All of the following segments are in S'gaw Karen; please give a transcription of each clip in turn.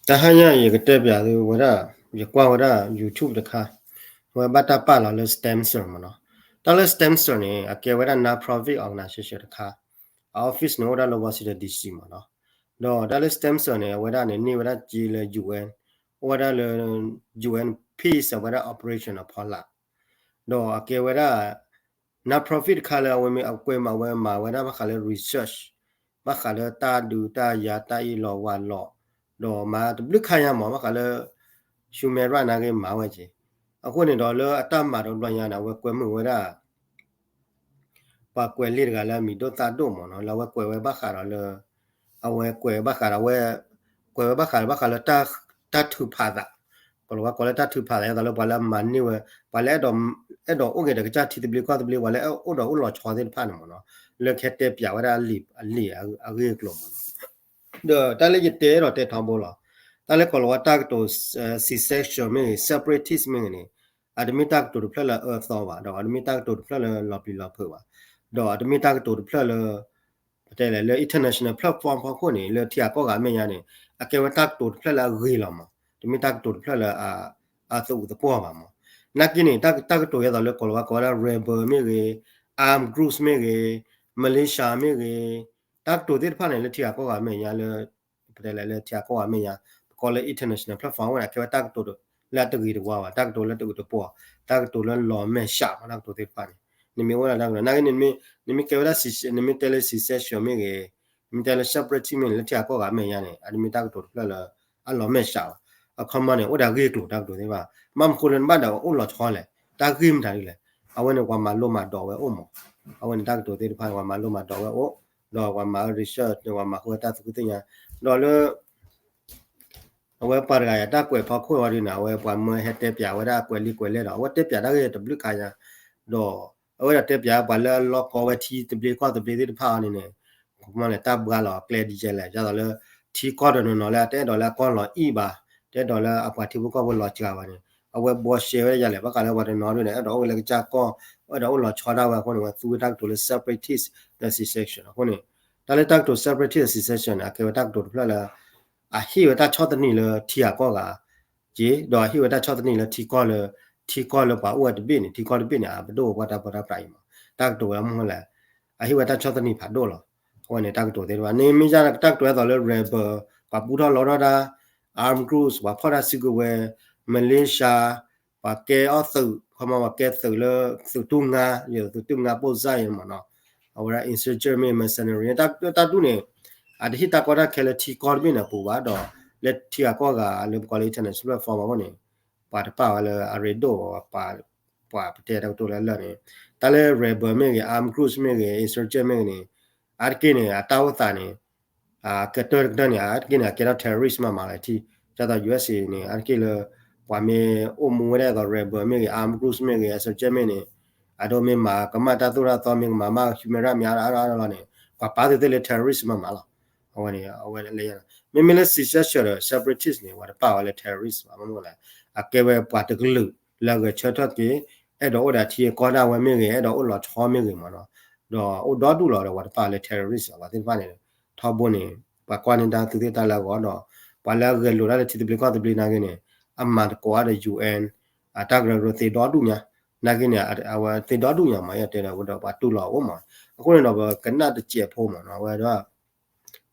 တဟါညါအံၤ ယကတဲပျးသုဝဲဒၣ် ယကွၢ်ဝဲဒၣ် YouTube တခါ, အဝဲဘၣ်တၢ်ပာ်လီၤလၢ stem cell မ့ၢ်နီၤ. တၢ်လၢ stem cell န့ၣ် အကဲဝဲဒၣ် non-profit organization တခါ, အ office န့ၣ် အိၣ်ဝဲဒၣ်လၢ Washington D C မ့ၢ်နီၤ. ဒီးတၢ်လၢ stem cell န့ၣ် အဝဲဒၣ်န့ၣ် န့ၢ်ဝဲဒၣ်စ့လၢ U N, အိၣ်ဝဲဒၣ်လၢ U N peace အဝဲဒၣ် operation အဖီလာ်, ဒီးအကဲဝဲဒၣ် non-profit တခါလၢအဝဲမ့ၢ်အကွဲးမၤဝဲမၤဝဲဒၣ်ဘၣ်ဃးလၢ research, ဘၣ်ဃးလၢတၢ်ဒုးတၢ်ယၤတၢ်အ့ၣ်လိာ်ဝးလိာ်, ဒီးမၤတဘျုးခါညါမ့ၢ် ဘၣ်ဃးလၢ human right နာ်က့မၤဝဲက့ၤ. အဃိန့ၣ်ဒီးလၢအတၢ်မၤတဘျီညါန့ၣ် အဝဲကွဲမုာ်ဝဲဒၣ် ပှၤကွဲးလံာ်တဂၤလၢအမံၤဒိၣ်သၣ်ဒိၣ်မ့ၢ်နီၤ, လၢအဝဲကွဲးဝဲဘၣ်ဃးဒီးလၢ အဝဲကွဲးဘၣ်ဃးဒီးဝဲ ကွဲးဝဲဘၣ်ဃးဒီးဘၣ်ဃးလၢ တၢ်ထုးဖးသး, ကလီၤဝဲကိးလၢတၢ်ထုးဖးသး အသိးလၢပှၤလၢအမၤန့ၢ်ဝဲ ပှၤလၢအဲၣ်ဒိးအိၣ်က့ၤဒီးကစၢ်ထံသဘျ့ကီၢ်သဘျ့ ပှၤလၢအဲၣ်ဒိးအိၣ်လီၤဆီသ့ၣ်တဖၣ်န့ၣ်မ့ၢ်နီၤ, လၢကဟဲတဲပျးဝဲဒၣ်အလံာ်အဂ့ၢ်အကျိၤမ့ၢ်နီၤ. ဒီးတၢ်လၢယတဲအဲၣ်ဒိးတဲထီဘိလီၤ, တၢ်လၢကလီၤဝဲတၢ်ကတိၤ secession မ့ၢ်ဂ့ၤ separatist မ့ၢ်ဂ့ၤန့ၣ် အတမ့ၢ်တၢ်ကတိၤတဖျၢၣ်လၢအအၢအသီဘၣ်, ဒီးအတမ့ၢ်တၢ်ကတိၤတဖျၢၣ်လၢလီၤပျံၤလီၤဖုးဘၣ်, ဒီးအတမ့ၢ်တၢ်ကတိၤတဖျၢၣ်လၢ ပတဲလဲၣ် လၢ international platform ဖီခိၣ်န့ၣ် လၢထံဂၤကီၢ်ဂၤမဲာ်ညါန့ၣ် အကဲဝဲတၢ်ကတိၤတဖျၢၣ်လၢအဂ့ၤလီၤမး, တမ့ၢ်တၢ်ကတိၤတဖျၢၣ်လၢ အသးအုးသပှၢ်ဘၣ်မး. နာ်က့န့ၣ် တၢ်ကတိၤယဲသိးလၢကိးလီၤဝဲကိးဝဲဒၣ် rebel မ့ၢ်ဂ့ၤ, armed groups မ့ၢ်ဂ့ၤ, militia မ့ၢ်ဂ့ၤ, တၢ်ကတိၤသ့ၣ်တဖၣ်န့ၣ် လၢထံဂၤကီၢ်ဂၤမဲာ်ညါလၢ ပတဲလဲၣ်လၢထံဂၤကီၢ်ဂၤမဲာ်ညါ ပကိးလၢ international platform ဝဲန့ၣ် အကဲဝဲတၢ်ကတိၤလၢအတဂ့ၤတဝါဘၣ်, တၢ်ကတိၤလၢတအုးတပှီၢ်, တၢ်ကတိၤလၢလီၤမဲာ်ဆှးမး တၢ်ကတိၤသ့ၣ်တဖၣ်န့ၣ် နမ့ၢ်အိၣ်ဒၣ်တၢ်ကတိၤ နာ်က့န့ၣ် နမ့ၢ်ကဲဝဲဒၣ် နမ့ၢ်တဲလၢ secession မ့ၢ်ဂ့ၤ, နမ့ၢ်တဲလၢ separatist မ့ၢ်ဂ့ၤ လၢထံဂၤကီၢ်ဂၤမဲာ်ညါန့ၣ် အတမ့ၢ်တၢ်ကတိၤတဖျၢၣ်လၢ အလီၤမဲာ်ဆှးဘၣ်. အခီပညီန့ၣ် အိၣ်ဒီးဂ့ၢ်ကျိၤတၢ်ကတိၤသ့ၣ်တဖၣ်, ဘၣ်မနုၤဃိလၢနဘၣ်ဒီးအိၣ်လီၤဆီလဲၣ်, တၢ်ဂ့ၢ်မတၤဒ်လဲၣ်, အဝဲန့ၣ်ပှၤမၤလိမၤဒိးဝဲအိၣ်မး, အဝဲန့ၣ်တၢ်ကတိၤသ့ၣ်တဖၣ်န့ၣ် ပှၤမၤလိမၤဒိးဝဲအိၣ်, ဒီးပှၤမၤ research ပှၤမၤဃုာ်ဝဲတၢ်သူၣ်ခုသ့ၣ်ညါ, ဒီးလၢ အဝဲပှၤတဂၤအံၤ တၢ်ကွဲးဖီခိၣ်ဝဲဒ်န့ၣ် အဝဲပှၤမၢဟဲတဲပျးဝဲဒၣ်အကွဲးလံာ်ကွဲးလဲၢ်ဒီး အဝဲတဲပျးတၢ်ဂ့ၢ်တဘျုးခါညါ, ဒီးအဝဲဒၣ်တဲပျးပှၤလၢအလီၢ်ကီဝဲထံသဘျ့ကီၢ်သဘျ့သ့ၣ်တဖၣ်အီၤန့ၣ်န့ၣ်, ခီမီန့ၣ် တၢ်ဘှါလီၤကျဲဒ်လဲၣ်, ဒ်သိးလၢ ထံကီၢ်တနီၤနီၤလၢအတအဲၣ်ဒိးလၢအကီၢ်လီၤအံၣ်ဘၣ်, တအဲၣ်ဒိးလၢအပှၤထံဖိကီၢ်ဖိလီၤစှၤဘၣ်န့ၣ် အဝဲဘှီရှဲဝဲဒၣ်ယၤလဲၣ်, ဘၣ်ဃးလၢပှၤတနီၤဒ်န့ၣ် အဲၣ်ဒိးအိၣ်လၢကစၢ်ကီၢ်, အဲၣ်ဒိးအိၣ်လီၤဆီဒၣ်ဝဲအဃိန့ၣ် အဝဲသူဝဲတၢ်ကတိၤလၢ separatist ဒီး secession အဃိန့ၣ်, တၢ်လၢတၢ်ကတိၤ separatist ဒီး secession န့ၣ် အကဲဝဲတၢ်ကတိၤတဖျၢၣ်လၢ အဟ့ၣ်ဝဲတၢ်ဆီၣ်သနံးလၢထံဂၤကီၢ်ဂၤက့ၤ, ဒီးအဟ့ၣ်ဝဲတၢ်ဆီၣ်သနံးလၢထံကီၢ်လၢ, ထံကီၢ်လၢပှၤအိၣ်ဝဲတဘ့ၣ်န့ၣ် ထံကီၢ်တဘ့ၣ်န့ၣ် အပဒိၣ်ဝဲပှၤတၢ်ပၢတၢ်ပြးအံၤမး, တၢ်ကတိၤဝဲဒၣ်မ့ၢ်လဲၣ်, အဟ့ၣ်ဝဲတၢ်ဆီၣ်သနံးဖးဒိၣ်လီၤ. အဝဲန့ၣ်တၢ်ကတိၤသ့ၣ်တဖၣ် နမ့ၢ်ယါတၢ်ကတိၤအသိးလၢ rebel, ပှၤပူထီၣ်လီထီၣ်တၢ်, armed groups ပှၤဖီၣ်တၢ်စုကဝဲၤ, militia ပှၤကဲအီၣ်သုး, ခီမီပှၤကဲသုးလၢ သုးတူၢ်ငါ, ယသုးတူၢ်ငါပိၢ်စၢ်အံၤမးနီၤ, အဝဲဒၣ် insurgent မ့ၢ် mercenary တၢ်ဒူၣ်န့ၣ်, အတဟ့ၣ်တၢ်ကီတၢ်ခဲလၢထံကီၢ်တဘ့ၣ်န့ၣ်အပူၤဘၣ်ဒီး, လၢထံဂၤကီၢ်ဂၤလၢပကိးလၢ international platform အဃိန့ၣ်, ပှၤတပာ်ဝဲလၢအရ့ဒိၣ်, ပှၤပတဲတၢ်ကတိၤလၢလၢာ်န့ၣ်, တၢ်လၢ rebel မ့ၢ်ဂ့ၤ, armed groups မ့ၢ်ဂ့ၤ, insurgent မ့ၢ်ဂ့ၤန့ၣ်, အါတက့ၢ်န့ၣ် အတၢ်အိၣ်သးန့ၣ် ကတၢၢ်တကတၢၢ်န့ၣ် အါတက့ၢ်န့ၣ် အကဲထီၣ် terrorist မးမးလၢထံ, ဒ်သိး U S A န့ၣ် အါတက့ၢ်လၢ ပှၤမ့ၢ်အိၣ်မူဝဲဒၣ်ဒ်သိး rebel မ့ၢ်ဂ့ၤ, armed groups မ့ၢ်ဂ့ၤ, insurgent မ့ၢ်န့ၣ်, အဒိမ့ၢ်မၤကမၣ်တၢ်သိၣ်တၢ်သီ မ့ၢ်ကမၤမၢ် human right မ့ၢ်အါအါအါလီၤန့ၣ် ပှၤပာ်သုးသ့ၣ်လၢ terrorist မးမးလီၤ. အဝဲန့ၣ် အဝဲလဲၤ, မ့မ့ၢ်လၢ secession ဒီး separatist န့ၣ် ပှၤတပာ်ဝဲလၢ terrorist ဘၣ်, မ့ၢ်လဲၣ်, အကဲဝဲပှၤတကလုာ်လၢအဂဲၤဆၢထၢၣ်က့ၤ, အဲၣ်ဒိးအိၣ်ဒီးထံကီၢ်ဒၣ်ဝဲမ့ၢ်ဂ့ၤ, အဲၣ်ဒိးအိၣ်လီၤဆီမ့ၢ်ဂ့ၤမးနီၤ, ဒီးအိၣ်ဒီဒူၣ်လီၤဒီး ပှၤတပာ်လၢ terrorist ပှၤသ့ၣ်တဖၣ်န့ၣ်, ထီဘိန့ၣ် ပှၤကွၢ်န့ၢ်တၢ်သုးသ့ၣ်တၢ်လၢအဂီၢ်ဒီး, ပှၤလၢအဂဲၤလိာ်တၢ်လၢထံသဘျ့ကီၢ်သဘျ့နာ်က့န့ၣ်, အမၤသကိးအါဒီး U N အတၢ်ကရၢကရိသ့ဒီဒူၣ်ညါ, နာ်က့န့ၣ် အဝဲသ့ဒီဒူၣ်ညါမး ယတဲဒီး ဝဲဒီးပှၤတူၢ်လိာ်အအိၣ်မး, အဃိန့ၣ်ဒီး ပကနၣ်တစဲးဖိမးနီၤ, အဝဲဒီး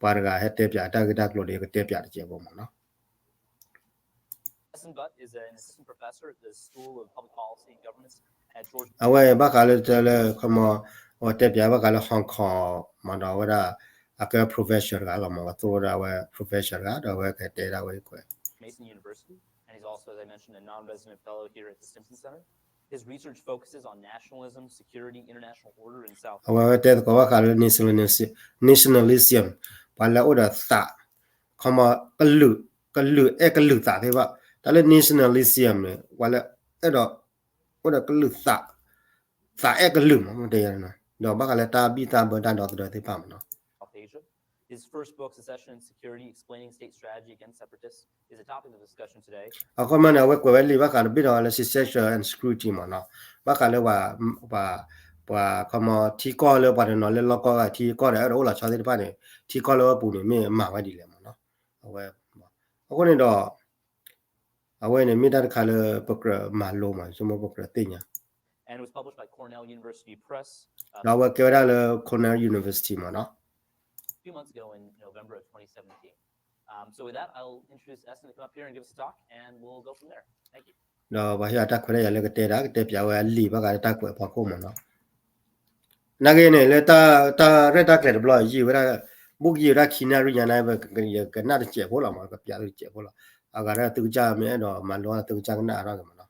ပှၤတဂၤဟဲတဲပၠးတၢ်ဂ့ၢ်တၢ်ကျိၤဒီး ယကတဲပၠးတစဲးဖိမးနီၤ. Lesson Butt is an assistant professor at the School of Public Policy and Governance at Georgetown. အဝဲဘၣ်ဃးလၢတဲလၢ ခီမီ, အဝဲတဲပၠးဘၣ်ဃးလၢ Hong Kong မးဒီး အဝဲဒၣ် အကဲ professor တဂၤလီၤမး, အဝဲသိၣ်ဝဲဒၣ်အဝဲ professor တဂၤ ဒီးအဝဲကတဲဒၣ်ဝဲကွဲး Mason University, and he's also, as I mentioned, a non-resident fellow here at the Stimson Center. His research focuses on nationalism, security, international order in South အဝဲဝဲတဲသကိးဘၣ်ဃးလၢ nationalism, nationalism, ပှၤလၢအိၣ်ဒီးသး, ခီမီ, ကလုာ်, ကလုာ်အဲၣ်ကလုာ်သးသ့ၣ်တဖၣ်, တၢ်လၢ nationalism န့ၣ် ပှၤလၢအဲၣ်ဒိး, အိၣ်ဒီးကလုာ်သး, သးအဲၣ်ကလုာ်မး မ့ၢ်တဲယၤန့ၣ်, ဒီးဘၣ်ဃးလၢတၢ်ဘံၣ်တၢ်ဘၢတၢ်ဒီသဒၢသ့ၣ်တဖၣ်မးနီၤ. South Asia. His first book, Secession and Security, Explaining State Strategy Against Separatists, is a topic of discussion today. အခီပညီန့ၣ် အဝဲကွဲးဝဲလံာ်ဘၣ်ဃးတဘ့ၣ်ဒီးလၢ secession and security မးနီၤ, ဘၣ်ဃးလၢပှၤ, ပှၤ, ပှၤခီမီ ထံကီၢ်လၢပှၤတနီၤလၢလီၢ်ကီၢ်ဂၤထံကီၢ်ဒီး အဲၣ်ဒိးအိၣ်လီၤဆီသ့ၣ်တဖၣ်န့ၣ် ထံကီၢ်လၢအပူၤန့ၣ် မ့ၢ်မၤဝဲဒ်လဲၣ်မးနီၤ, အဝဲ အဃိန့ၣ်ဒီး အဝဲန့ၣ်မ့ၢ်တၢ်တခါလၢပကြၢးမၤလိမး ဆိကမိၣ်ပကြၢးသ့ၣ်ညါ And it was published by Cornell University Press, uh, ဒီးအဝဲကဲဝဲဒၣ်လၢ Cornell University မးနီၤ two months ago in November of twenty seventeen. Um, so with that, I'll introduce Essen to come up here and give us a talk, and we'll go from there. Thank you. ဒီးပှၤဟ့ၣ်အတၢ်ခွဲးတၢ်ယာ်လၢကတဲဒၣ် ကတဲပၠးဝဲအလံာ်ဘၣ်ဃးလၢတၢ်ကွဲးအဖီခိၣ်မးနီၤ နာ်က့န့ၣ် လၢတၢ်ရဲၣ်တၢ်ကျဲၤတဘျီ ယံာ်ဝဲဒၣ် ဘုၣ်ကယံာ်ဝဲဒၣ်ခံနၣ်ရံၣ်ညါန့ၣ် ကနၣ်တစဲးဖိလီၤမး ကပၠးတစဲးဖိလီၤ အဂၤဒၣ်သုကစၢ်မ့ၢ်အဲၣ်ဒိးမၤလိအီၤသုကစၢ်ကနၣ်အါထီၣ်က့ၤမးနီၤ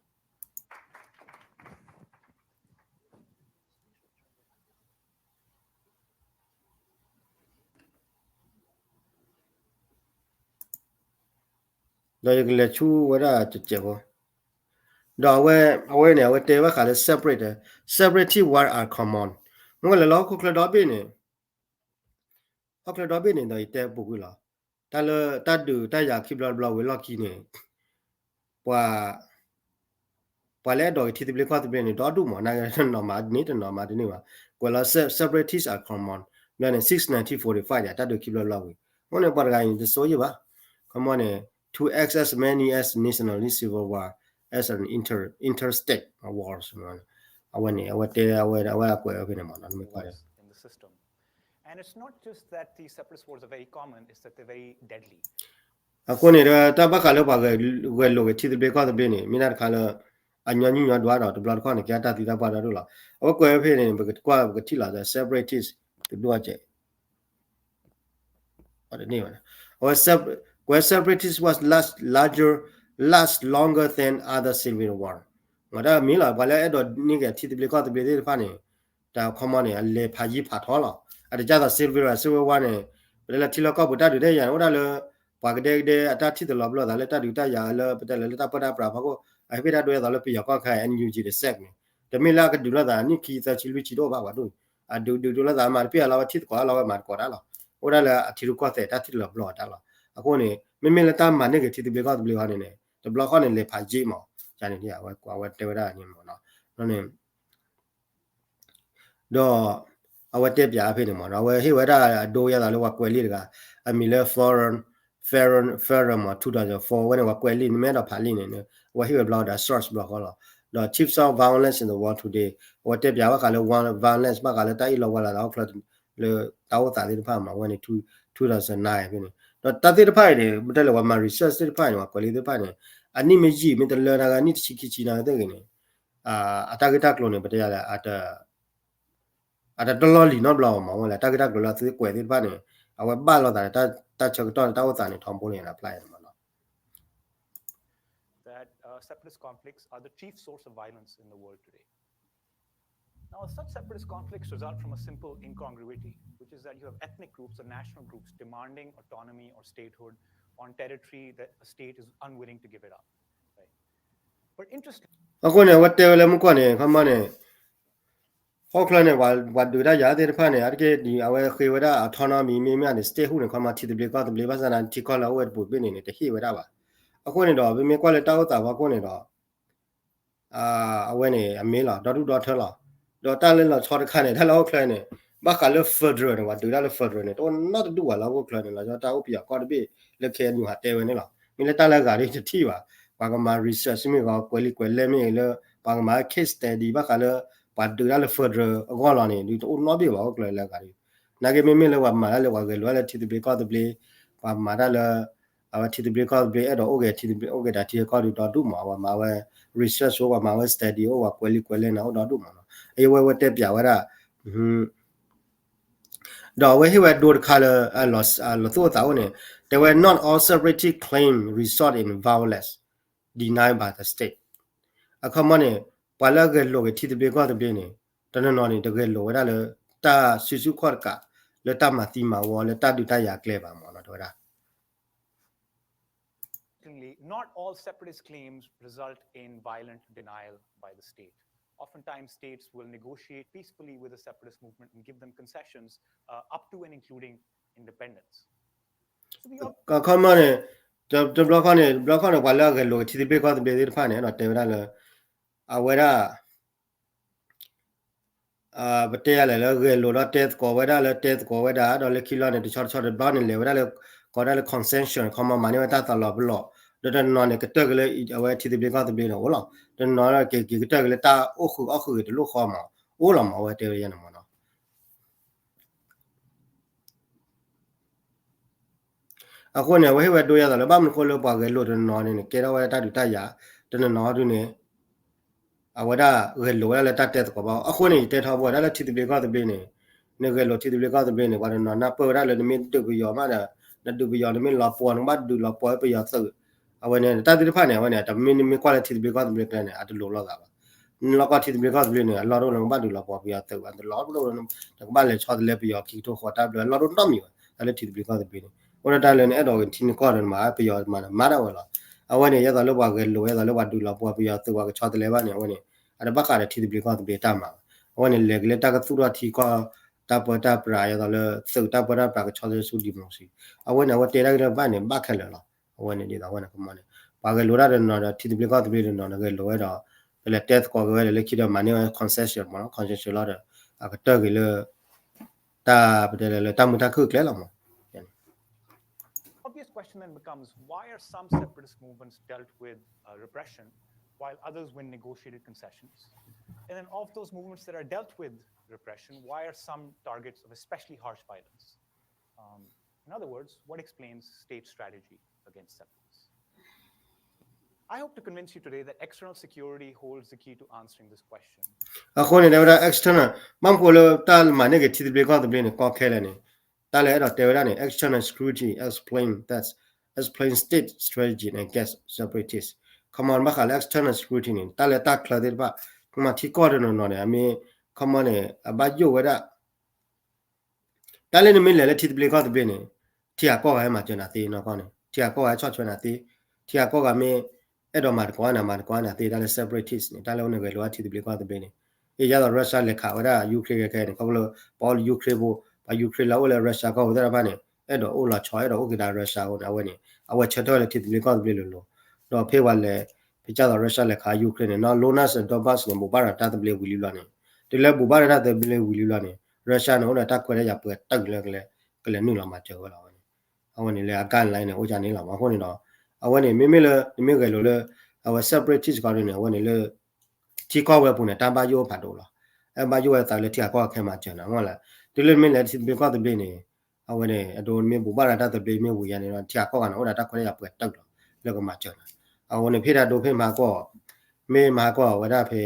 ဒီးယကလဲၤဆူဝဲဒၣ်တစဲးဖိ ဒီးအဝဲ အဝဲန့ၣ် အဝဲတဲဘၣ်ဃးလၢ separate, separatist war are common မ့ၢ်လၢလၢဟီၣ်ခိၣ်ချၢဒီဘ့ၣ်န့ၣ် ဟီၣ်ခိၣ်ချၢဒီဘ့ၣ်န့ၣ်ဒီးယတဲပူၤကွံာ်လီၤ တၢ်လၢတၢ်ဒုးတၢ်ယၤခံဘျီတဘျီဝံၤလီၢ်ခံန့ၣ် ပှၤ ပှၤလၢအဲၣ်ဒိးက့ၤထံသဘျ့ကီၢ်သဘျ့န့ၣ် ဒီဒူၣ်မး နာ်က့တနီၤမးတန့ၢ်တနီၤမးတန့ၢ်ဘၣ် ကွဲးလီၤ separatist are common ဘျီန့ၣ် since nineteen forty-five န့ၣ် တၢ်ဒုးခံဘျီတဘျီဝံၤ အဃိန့ၣ် ပှၤတဂၤအံၤတစိယံာ်ဘၣ် common န့ၣ် to act as many as nationalist civil war as an inter, interstate war အဝဲန့ၣ် အဝဲတဲ အဝဲ အဝဲအကွဲးဝဲဖဲန့ၣ်မး နမ့ၢ်ကွၢ် in the system. And it's not just that the separatist wars are very common, it's that they're very deadly. အဃိန့ၣ်ဒီး တၢ်ဘၣ်ဃးလၢပှၤဂဲၤလိာ်က့ၤထံသဘျ့ကီၢ်သဘျ့န့ၣ် မ့ၢ်တၢ်တခါလၢ အညီနုၢ်ညီဒွးဒီး တဘျီတခီၣ်န့ၣ် ကဲတၢ်သံတၢ်ပှၢ်ဒီဒူၣ်လီၤ. အဝဲကွဲးဝဲဖဲန့ၣ် ပကကွၢ်ပကထံၣ်လီၤ separatist တဒူၣ်အကဲး အဝဲ ကွဲး separatist was last larger, last longer than other civil war မ့ၢ်တၢ်မ့ၢ်လီၤ ပှၤလၢအဲၣ်ဒိးန့ၢ်က့ၤထံသဘျ့ကီၢ်သဘျ့သ့ၣ်တဖၣ်န့ၣ် တၢ် common န့ၣ် အလဲၤဖးယံၤဖးထီလီၤ. အတကဲသိး civil war, civil war န့ၣ် ပတဲလၢထံလီၢ်ကီၢ်ပူၤတၢ်ဒုးတၢ်ယၤန့ၣ် အိၣ်ဒၣ်လၢ ပှၤကဒဲကဒဲအတၢ်ထံၣ်သလီၤပလိာ်သးလၢတၢ်ဒုးတၢ်ယၤလၢ ပတဲလၢ လၢတၢ်ပၢတၢ်ပြးဖီခိၣ် အဟ့ၣ်ဖ့ၣ်တၢ်ဒိအသိးလၢပယီၤကီၢ်ခါ NUG တစဲးန့ၣ် တမ့ၢ်လၢအကဒုးလိာ်သးနံၣ်ခံသၢဆံလွံၢ်ဆံတအိၣ်ဘၣ်ပှၤဒိၣ်န့ၣ် အဒုးဒုးဒိးလိာ်သးမၤတပ့ၢ်အလီၤဝဲထံသကိးအလီၤဝဲမၤသကိးတၢ်လီၤ. အိၣ်ဒၣ်လၢအထံရူၢ်ကီၢ်သဲးတၢ်ထံၣ်သလီၤပလိာ်အတၢ်လီၤ. အဃိန့ၣ် မ့မ့ၢ်လၢတၢ်မၤန့ၢ်က့ၤထံသဘျ့ကီၢ်သဘျ့ဃီန့ၣ်န့ၣ် တဘျီဃီန့ၣ် လဲၤဖးယံၤမး န့ၣ် အဝဲတဲဝဲဒၣ်န့ၣ်မး န့ၣ် ဒီး အဝဲတဲပၠးဖဲန့ၣ်မး အဝဲဟ့ၣ်ဝဲဒၣ်အဒိယသးလၢပှၤကွဲးလံာ်တဂၤ အမံၤလၢ Farren, Farren, Farren မး two thousand four ဝဲန့ၣ် ပှၤကွဲးလံာ် နမ့ၢ်အဲၣ်ဒိးဖးလံာ်န့ၣ် အဝဲဟ့ၣ်ဝဲဘျီဒီး source ဘျီဃီလီၤ. ဒီး Chiefs of Violence in the World Today အဝဲတဲပၠးဘၣ်ဃးလၢ violence ဘၣ်ဃးလၢတၢ်အ့ၣ်လိာ်ဝါလိာ်သးဟီၣ်ချၢ လၢတၢ်အိၣ်သးသ့ၣ်တဖၣ်မး အဝဲန့ၣ် two thousand nine ဖဲန့ၣ် ဒီးတၢ်သ့ၣ်တဖၣ်အံၤန့ၣ် ပတဲလၢပှၤမၤ research သ့ၣ်တဖၣ်န့ၣ် ပှၤကွဲးလံာ်သ့ၣ်တဖၣ်န့ၣ် အနံၣ်မ့ၢ်ယံာ်မ့ၢ်တလၢတၢ်ဂၤ နံၣ်တဆံခံဆံနာ်သ့ၣ်ဂ့ၤန့ၣ် အတၢ်ဂ့ၢ်တၢ်ကျိၤန့ၣ် ပတဲယၤလၢ အတတလီၢ်လံၤနီတဘျီမး အဝဲလၢတၢ်ဂ့ၢ်တၢ်ကျိၤလၢသုကွဲးသ့ၣ်တဖၣ်န့ၣ် အဝဲဘၣ်လိာ်သးဒီးတၢ်ဆၢကတီၢ်န့ၣ် တၢ်အိၣ်သးန့ၣ် ထီဘိန့ၣ်အပျဲၢ်န့ၣ်မးနီၤ that uh, separatist conflicts are the chief source of violence in the world today. Now, such separatist conflicts result from a simple incongruity, which is that you have ethnic groups or national groups demanding autonomy or statehood on territory that a state is unwilling to give it up. Right? But interestingly, အဃိန့ၣ် အဝဲတဲဝဲလၢမုၢ်ကွၢ်န့ၣ် ခီမီန့ၣ် ဟီၣ်ချၢန့ၣ် ပှၤဒုးတၢ်ယၤသ့ၣ်တဖၣ်န့ၣ် အါတက့ၢ်ဒ်အဝဲဃ့ဝဲဒၣ် autonomy မ့မ့ၢ်န့ၣ် statehood န့ၣ် ခီမီထံသဘျ့ကီၢ်သဘျ့ ဘၣ်ဆၣ်သနာ်က့ထံကီၢ်လၢအအိၣ်ဝဲတပူၤတဘ့ၣ်န့ၣ်န့ၣ် တဟ့ၣ်ဝဲဒၣ်ဘၣ်. အဃိန့ၣ်ဒီး ပမ့ၢ်ကွၢ်လၢတၢ်အိၣ်သးဖီခိၣ်န့ၣ်ဒီး အဝဲန့ၣ် အမ့ၢ်လီၤ ဒီဒူၣ်ဒီထၢလီၤ. ဒီးတၢ်လၢလီၤဆီတခါန့ၣ် တၢ်လၢဟီၣ်ချၢန့ၣ် ဘၣ်ဃးလၢ federal န့ၣ် ပှၤဒုးတၢ်လၢ federal န့ၣ် တအိၣ်နီတဒူၣ်ဘၣ်လၢဟီၣ်ခိၣ်ချၢန့ၣ် လီၤဆီတၢ်အိၣ်ပယီၤကီၢ်တဘ့ၣ်လၢ KNU ဟးတဲဝဲန့ၣ်လီၤ. မ့ၢ်လၢတၢ်လၢအဂၤဒ်တထံၣ်ဘၣ် ပှၤကမၤ research မ့ၢ်ဂ့ၤ ကွဲးလံာ်ကွဲးလဲၢ်မ့ၢ်ဂ့ၤလၢ ပှၤကမၤ case study ဘၣ်ဃးလၢ ပှၤဒုးတၢ်လၢ federal အဂီၢ်လီၤန့ၣ် ဒ်တအိၣ်နီတဘ့ၣ်ဘၣ်ဟီၣ်ခိၣ်ချၢလၢအဂၤဒ် နာ်က့မ့မ့ၢ်လၢပှၤမၤတၢ်လၢပှၤဂဲၤလိာ်တၢ်လၢထံသဘျ့ကီၢ်သဘျ့ ပှၤမၤတၢ်လၢ အဝဲထံသဘျ့ကီၢ်သဘျ့ အဲၣ်ဒိးအိၣ်က့ၤထံသဘျ့ အိၣ်က့ၤတၢ်ထံကီၢ်ဒ်ဒီဒူၣ်မး ပှၤမၤဝဲ research အိၣ် ပှၤမၤဝဲ study အိၣ် ပှၤကွဲးလံာ်ကွဲးလဲၢ်န့ၣ် အိၣ်ဒီဒူၣ်မးနီၤ အဝဲဝဲတဲပၠးဝဲဒၣ် ဒီးအဝဲဟ့ၣ်ဝဲဒိတခါလၢ လီၤသူၣ်အိၣ်သးအိၣ်န့ၣ် တဲဝဲ not all separatist claim result in violence denied by the state အခီမီန့ၣ် ပှၤလၢအဂဲၤလိာ်က့ၤထံသဘျ့ကီၢ်သဘျ့န့ၣ် တနီၤနီၤန့ၣ် တဂဲၤလိာ်ဝဲဒၣ်လၢ တၢ်စုဆူၣ်ခီၣ်တကး လၢတၢ်မၤသံမၤဝီ လၢတၢ်ဒုးတၢ်ယၤကျဲဘၣ်မးနီၤ တဲဝဲဒၣ် Not all separatist claims result in violent denial by the state. Oftentimes, states will negotiate peacefully with the separatist movement and give them concessions uh, up to and including independence. အခီမီန့ၣ် တဘျီခီန့ၣ် တဘျီခီန့ၣ် ပှၤလၢအဂဲၤလိာ်က့ၤထံသဘျ့ကီၢ်သဘျ့သ့ၣ်တဖၣ်န့ၣ် အဲၣ်ဒိးတဲဝဲဒၣ်လၢ အဝဲဒၣ် ပတဲယၤလဲၣ်လၢဂဲၤလိာ်ဒီးတဲသကိးဝဲဒၣ်လၢတဲသကိးဝဲဒၣ် ဒီးလၢခံလီၤန့ၣ် တဆီတဆီတဘျီန့ၣ် လဲၤဝဲဒၣ်လၢ ကိးဒၣ်လၢ concession ခီမီမၤန့ၢ်ဝဲတၢ်သးလီၤပလီၢ်, ဒီးတနီၤန့ၣ် ကတၢၢ်က့ၤလၢအဝဲထံသဘျ့ကီၢ်သဘျ့န့ၣ်အိၣ်လီၤ, တနီၤက့ၤကတၢၢ်က့ၤလၢတၢ်အိၣ်ဃုာ်အီၣ်ဃုာ်ဂ့ၤတလိၣ်ဃီမး အိၣ်လီၤမး အဝဲတဲဝဲယဲန့ၣ်မးနီၤ. အဃိန့ၣ် အဝဲဟ့ၣ်ဝဲဒိယဲသိးလၢ ဘၣ်မနုၤဃိလၢပှၤဂဲၤလိာ်တနီၤန့ၣ် ကဲထီၣ်ဝဲတၢ်ဒုးတၢ်ယၤ, တနီၤနီၤဒုန့ၣ် အဝဲဒၣ်ဂဲၤလိာ်ဝဲဒၣ်လၢတၢ်တဲသကိးဘၣ်. အဃိန့ၣ် ယတဲထီဘိဝဲဒၣ်လၢထံသဘျ့ကီၢ်သဘျ့န့ၣ်, နဂဲၤလိာ်ထံသဘျ့ကီၢ်သဘျ့န့ၣ် ပှၤတနီၤနၢ်ပၢၢ်ဝဲဒၣ်လၢနမ့ၢ်ဒုးပယီၤမးဒီး နဒုးပယီၤ နမ့ၢ်လီၤပှီၤ နကဘၣ်ဒုးလီၤပှီၤပယီၤသုး, အဝဲန့ၣ် တၢ်သ့ၣ်တဖၣ်န့ၣ် အဝဲန့ၣ် တမ့ၢ်နမ့ၢ်ကွၢ်လၢထံသဘျ့ကီၢ်သဘျ့ကျဲန့ၣ် အတလိၤလိာ်သးဘၣ်. နလီၤကီၢ်ထံသဘျ့ကီၢ်သဘျ့န့ၣ် အလီၢ်တအိၣ်လၢနကဘၣ်ဒုးလီၤပှီၤပယီၤသုး, အလီၢ်တအိၣ်လၢနကဘၣ်လဲၤဆီတလဲပယီၤခံကထိဃိးတၢ်ဘျၢ အလီၢ်တအိၣ်နီတမံၤဘၣ်. တၢ်လၢထံသဘျ့ကီၢ်သဘျ့န့ၣ် အိၣ်ဒၣ်တၢ်လၢနအဲၣ်ဒိးဂ့ၤထံနကီၢ်ဒီးနမၤပယီၤမၤမၤဒၣ်ဝဲလီၤ. အဝဲန့ၣ် ယဲသိးလၢပှၤဂဲၤလိာ် ယဲသိးလၢပှၤဒုးလီၤပှီၤပယီၤသုး ပှၤကဆီတလဲဘၣ်န့ၣ် အဝဲန့ၣ် အတဘၣ်ဃးဒီးထံသဘျ့ကီၢ်သဘျ့တၢ်မၤဘၣ်. အဝဲန့ၣ် လဲၤက့ၤလၢတၢ်ကသူၣ်ထီၣ်ထံကီၢ် တၢ်ပၢတၢ်ပြး ယဲသိးလၢသုးတၢ်ပၢတၢ်ပြးကဆီတလဲဆူ democracy အဝဲန့ၣ် အဝဲတဲဒၣ်က့ၤလၢဘၣ်န့ၣ် ဘၣ်ခဲလၢာ်လီၤ. အဝဲန့ၣ်ဒ်သိးအဝဲန့ၣ် ခီမီန့ၣ် ပှၤဂဲၤလိာ်တၢ်တနီၤဒီး ထံသဘျ့ကီၢ်သဘျ့တနီၤဒီး ဂဲၤလိာ်ဝဲဒီး ကလဲၤတဲသကိးက့ၤဝဲဒီးလၢခံဒီးမၤန့ၢ်ဝဲ concession မးနီၤ, concession လီၤဒီး အကတၢၢ်က့ၤလၢ တၢ်ပတဲလၢ လၢတၢ်မုာ်တၢ်ခုၣ်ကျဲလီၤမး. Obvious question then becomes, why are some separatist movements dealt with uh, repression while others win negotiated concessions? And then, of those movements that are dealt with repression, why are some targets of especially harsh violence? Um, in other words, what explains state strategy against separatists? I hope to convince you today that external security holds the key to answering this question. အဃိန့ၣ် တဲဝဲဒၣ် external ဘၣ်မနုၤဃိလၢတၢ်မၤန့ၢ်က့ၤထံသဘျ့ကီၢ်သဘျ့န့ၣ် ကီခဲလၢာ်န့ၣ် တၢ်လၢအဲၣ်ဒိးတဲဝဲဒၣ်န့ၣ် external security explain that explain state strategy against separatists. ခီမီ ဘၣ်ဃးလၢ external security န့ၣ် တၢ်လၢတၢ်ချၢသ့ၣ်တဖၣ် ခီမီ ထံကီၢ်တနီၤနီၤန့ၣ် အမ့ၢ် ခီမီန့ၣ် အဘၣ်ယိၣ်ဝဲဒၣ် တၢ်လၢနမ့ၢ်လဲၤလၢထံသဘျ့ကီၢ်သဘျ့န့ၣ် ထံဂၤကီၢ်ဂၤဟဲမၤစၢၤနၤသ့နီၢ်ကီၢ်န့ၣ် ထံဂၤကီၢ်ဂၤဟဲဆီၣ်ထွဲနၤသ့, ထံဂၤကီၢ်ဂၤမ့ၢ် အဲၣ်ဒိးမၤသကိးနၤ မၤသကိးနၤသ့ တၢ်လၢ separatist န့ၣ် တၢ်လၢအိၣ်န့ၣ်ဂဲၤလိာ်ဝဲထံသဘျ့ကီၢ်သဘျ့န့ၣ်, အ့ၣ် ယဲသိး Russia လဲၤခးဝဲဒၣ် Ukraine ခဲခဲန့ၣ် ခီဖျိလၢ ပှၤအိၣ်လၢ Ukraine ဖိ, ပှၤ Ukraine လၢအအိၣ်လၢ Russia ကီၢ်ပူၤသ့ၣ်တဖၣ်န့ၣ် အဲၣ်ဒိးအိၣ်လီၤဆီ အဲၣ်ဒိးအိၣ်က့ၤဒီး Russia အဃိန့ၣ် အဝဲန့ၣ် အဝဲဆၢထၢၣ်ဝဲလၢထံသဘျ့ကီၢ်သဘျ့လိၤလိၤ, ဒီးဖဲပှၤလဲၤ ဖဲကၢ်သိး Russia လဲၤခး Ukraine န့ၣ် နီၢ် Luhansk ဒီး Donbas န့ၣ် ဘိးဘၣ်ဒီးတၢ်သဘျ့ဝံၤလံဘျီန့ၣ်, တုၤလၢဘိးဘၣ်ဒီးတၢ်သဘျ့ဝံၤလံဘျီန့ၣ် Russia န့ၣ် အိၣ်ဒီးတၢ်ခွဲးတၢ်ယာ်ပှဲၤတုာ်လၢ ကလဲၤနုာ်လီၤမၤစၢၤဝဲလီၤဝဲန့ၣ်, အဝဲန့ၣ်လၢအ guideline န့ၣ် အိၣ်ဒ်န့ၣ်လီၤမး. အဃိန့ၣ်ဒီး အဝဲန့ၣ် မ့မ့ၢ်လၢ နမ့ၢ်ဂဲၤလိာ်လၢ အဝဲ separatist ခီဒ်န့ၣ် အဝဲန့ၣ်လၢ ထံကီၢ်ဝဲပူၤန့ၣ် တၢ်ဘၣ်ယိၣ်ဖးဒိၣ်လီၤ. အဘၣ်ယိၣ်ဝဲသးလၢထံဂၤကီၢ်ဂၤခဲမၤစၢၤနၤမ့ၢ်လဲၣ်. တုၤလၢနမ့ၢ်လဲၤထံသဘျ့ကီၢ်သဘျ့န့ၣ် အဝဲန့ၣ် အဒိ နမ့ၢ်ဘိးဘၣ်ဒီးတၢ်သဘျ့မ့ၢ်ဝံၤယါန့ၣ်ဒီး ထံဂၤကီၢ်ဂၤန့ၣ် အိၣ်ဒီးတၢ်ခွဲးတၢ်ယာ်ပှဲၤတုာ်လီၤ လၢကမၤစၢၤနၤ. အဝဲန့ၣ် ဖဲတၢ်ဒိဖဲမဟါကီၢ် မ့ၢ်မဟါကီၢ်ဝဲဒၣ်ဖဲ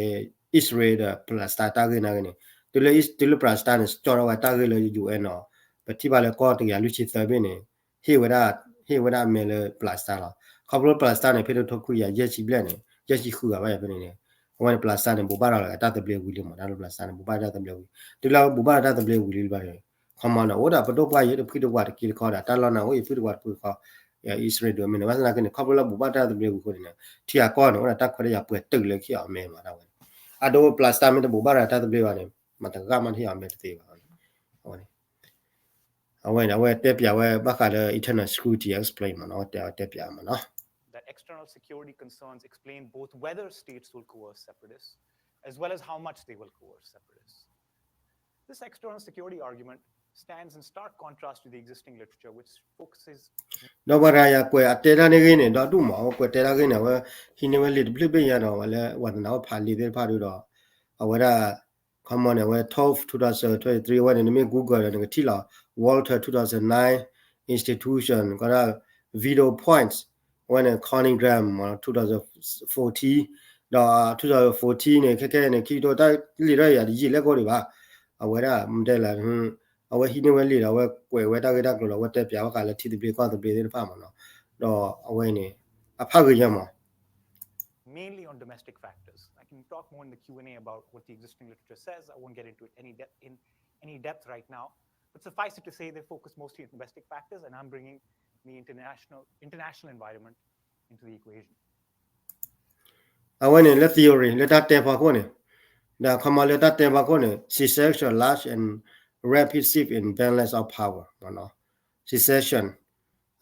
Israel ဒီး Palestine တၢ်ဂ့ၢ်နာ်ဂ့ၤန့ၣ် တုၤလၢ တုၤလၢ Palestine န့ၣ် ကၠီထီၣ်ဝဲတၢ်ဂ့ၢ်လၢ ယူၢ်အ့ၣ်နီၤ, ပထံၣ်ဘၣ်လၢကီၢ်တကယၤလွံၢ်ဆံသၢဘ့ၣ်န့ၣ် ဟ့ၣ်ဝဲဒၣ် ဟ့ၣ်ဝဲဒၣ်အမဲလၢ Palestine လီၤ. ခီဖျိ Palestine န့ၣ် ဖဲတထိခွံကယၤယဲၢ်ဆံဘျဲၣ်န့ၣ် ယဲၢ်ဆံဃုဂၤဘၣ်ယၤဖဲန့ၣ်န့ၣ် အဝဲန့ၣ် Palestine န့ၣ် ဘိးဘၣ်ဒီးတၢ်သဘျ့ဝံၤလံမး တၢ်လၢ Palestine န့ၣ် ဘိးဘၣ်တၢ်သဘျ့ဝံၤ တုၤလၢဘိးဘၣ်ဒီးတၢ်သဘျ့ဝံၤလံဘျီန့ၣ် ခီမီန့ၣ် အိၣ်ဒီးပဒိၣ်ပှၢ်ယဲၢ်တဖုတဝးတက့တခီဒီး တၢ်လီၢ်န့ၣ် အိၣ်ယဲၢ်ဖုတဝးတဖုတခီ အံၣ်စရ့လးဒုးမ့ၢ်န့ၣ် ဘၣ်ဆၣ်သနာ်က့န့ၣ် ခီဖျိလၢဘိးဘၣ်တၢ်သဘျ့ဝံၤအဃိန့ၣ် ထံဂၤကီၢ်န့ၣ် အိၣ်ဒီးတၢ်ခွဲးတၢ်ယာ်ပှဲၤတုာ်လၢကဟ့ၣ်အီၤအမဲမးဒၣ်ဝဲန့ၣ် အဒိ Palestine မ့ၢ်တဘိးဘၣ်ဒီးတၢ်သဘျ့ဘၣ်န့ၣ် မတၤတဂၤမးတဟ့ၣ်အီၤအမဲတသ့ဘၣ်န့ၣ် အဝဲန့ၣ် အဝဲန့ၣ် အဝဲတဲပၠးဝဲဘၣ်ဃးလၢ internal security explain မ့ၢ်နီၤ အဝဲတဲ အဝဲတဲပၠးမ့ၢ်နီၤ that external security concerns explain both whether states will coerce separatists as well as how much they will coerce separatists. This external security argument stands in stark contrast to the existing literature, which focuses ဒီးပှၤတဂၤယၤကွဲးအတဲတၢ်န့ၣ်ဂ့ၤန့ၣ် ဒီဒူၣ်မး အဝဲကွဲးတဲတၢ်ဂ့ၢ်န့ၣ် အဝဲဟံးန့ၢ်ဝဲလံာ်တဘျုးဘ့ၣ်ညါဒီး အဝဲလၢဝဲသနာ်ဝဲဖးလံာ်သ့ၣ်တဖၣ်ဒုဒီး အဝဲဒၣ် ခီမီန့ၣ် အဝဲ Tove two thousand twenty-three အဝဲန့ၣ် နမ့ၢ် Google ဒီး နကထံၣ်လီၤ Walter two thousand nine, Institution ကီးဒၣ် Vital Points အဝဲန့ၣ် Cornyn Graham two thousand fourteen ဒီး two thousand fourteen န့ၣ် ခဲခဲန့ၣ် ခံကထိတၢ်လံာ်တၢ်ယၤတယံာ်လဲၣ်ကိးဒံးဘၣ် အဝဲဒၣ် မတဲလဲၣ် အဝဲဟံးန့ၢ်ဝဲလံာ်ဒီး အဝဲကွဲးဝဲတၢ်ဂ့ၢ်တၢ်ကျိၤဒီး အဝဲတဲပၠးဝဲဃးလၢထံသဘျ့ကီၢ်သဘျ့သ့ၣ်တဖၣ်မ့ၢ်နီၤ ဒီးအဝဲန့ၣ် အဖးဂ့ၤညါမး mainly on domestic factors. I can talk more in the Q and A about what the existing literature says. I won't get into it any depth in any depth right now. But suffice it to say, they focus mostly on domestic factors, and I'm bringing the international international environment into the equation. အဝဲန့ၣ်လၢ theory လၢတၢ်တဲဖီခိၣ်န့ၣ် ဒီးခီမီလၢတၢ်တဲဖီခိၣ်န့ၣ် secession large and rapid shift in balance of power မ့ၢ်နီၤ secession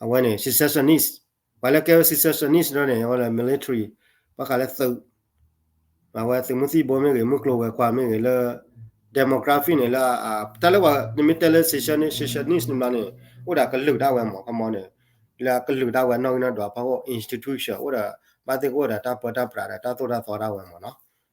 အဝဲန့ၣ် secessionist ပှၤလၢကဲဝဲ secessionist ဒ်န့ၣ် အဝဲလၢ military ဘၣ်ဃးလၢသုး အဝဲသုးမုၢ်သံၣ်ဘိမ့ၢ်ဂ့ၤ မုၢ်ကျိၤဝဲၤကွာ်မ့ၢ်ဂ့ၤလၢ demography န့ၣ်လၢ တၢ်လၢပှၤနမ့ၢ်တဲလၢ secessionist န့ၣ်ဘျီန့ၣ် အိၣ်ဒီးကလုာ်ဒၣ်ဝဲမး ခီမီန့ၣ် လၢအကလုာ်ဒၣ်ဝဲနီၣ်ဂံၢ်နီၣ်ဒွးဖီခိၣ် institution အိၣ်ဒီး ဘၣ်သ့ၣ်ကအိၣ်ဒီးတၢ်ပၢတၢ်ပြးဒီးတၢ်သိၣ်တၢ်သီဒၣ်ဝဲမ့ၢ်နီၤ.